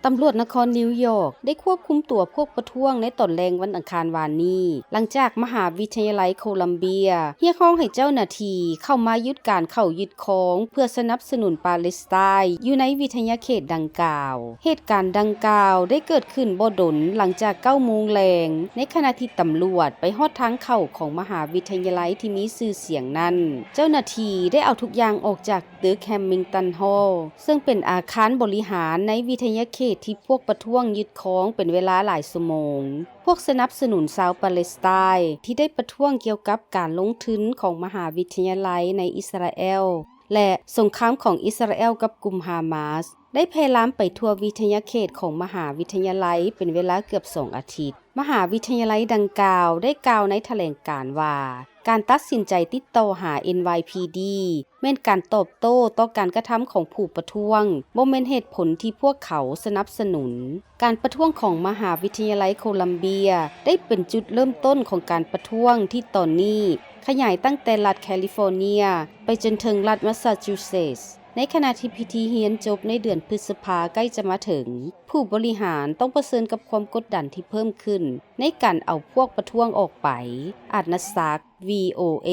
ຕຳຫຼວດນະຄອນນິວຢອກ ໄດ້ຄວບຄຸມຕົວພວກປະທ້ວງໃນຕອນແລງວັນອັງຄານວານນີ້ ຫຼັງຈາກມະຫາວິທະຍາໄລໂຄລັມເບຍ ຮຽກຮ້ອງໃຫ້ເຈົ້າໜ້າທີ່ເຂົ້າມາຢຸດການເຂົ້າຍຶດຄອງ ເພື່ອສະໜັບສະໜູນປາເລສໄຕ ຢູ່ໃນວິທະຍາເຂດດັ່ງກ່າວ. ເຫດການດັ່ງກ່າວໄດ້ເກີດຂຶ້ນບໍ່ດົນຫຼັງຈາກເກົ້າໂມງແລງ ໃນຂະນະທີ່ຕຳຫຼວດໄປຮອດທາງເຂົ້າຂອງມະຫາວິທະຍາໄລທີ່ມີຊື່ສຽງນັ້ນ. ເຈົ້າໜ້າທີ່ໄດ້ເອົາທຸກຢ່າງອອກຈາກຕຶກ Hamilton Hall ເຊິ່ງເປັນອາຄານບໍລິຫານໃນວິທະຍາເຂດທີ່ພວກປະທ້ວງຍຶດຄອງເປັນເວລາຫຼາຍຊົ່ວໂມງ. ພວກສະໜັບສະໜູນຊາວປາເລສໄຕທີ່ໄດ້ປະທ້ວງກ່ຽວກັບການລົງທຶນຂອງມະຫາວິທະຍາໄລໃນອິດສະຣາແອລ ແລະ ສົງຄາມຂອງອິດສະຣາແອລກັບກຸ່ມຮາມາສ ໄດ້ແຜ່ລາມໄປທົ່ວວິທະຍາເຂດຂອງມະຫາວິທະຍາໄລເປັນເວລາເກືອບສອງອາທິດ. ມະຫາວິທະຍາໄລດັ່ງກ່າວໄດ້ກ່າວໃນຖະແຫຼງການວ່າ ການຕັດສິນໃຈຕິດຕໍ່ຫາ NYPD ແມ່ນການຕອບໂຕ້ຕໍ່ການກະທຳຂອງຜູ້ປະທ້ວງ, ບໍ່ແມ່ນເຫດຜົນທີ່ພວກເຂົາສະໜັບສະໜູນ. ການປະທ້ວງຂອງມະຫາວິທະຍາໄລໂຄລັມເບຍ ໄດ້ເປັນຈຸດເລີ່ມຕົ້ນຂອງການປະທ້ວງທີ່ຕອນນີ້ຂະຫຍາຍຕັ້ງແຕ່ລັດແຄລິຟໍເນຍ ໄປຈົນເຖິງລັດມາສາຈູເຊັດ. ໃນຂະນະທີ່ພິທີຮຽນຈົບໃນເດືອນພຶດສະພາໃກ້ຈະມາເຖິງ, ຜູ້ບໍລິຫານຕ້ອງປະເຊີນກັບຄວາມກົດດັນທີ່ເພີ່ມຂຶ້ນໃນການເອົາພວກປະທ້ວງອອກໄປ. ອາດນະສັກ VOA.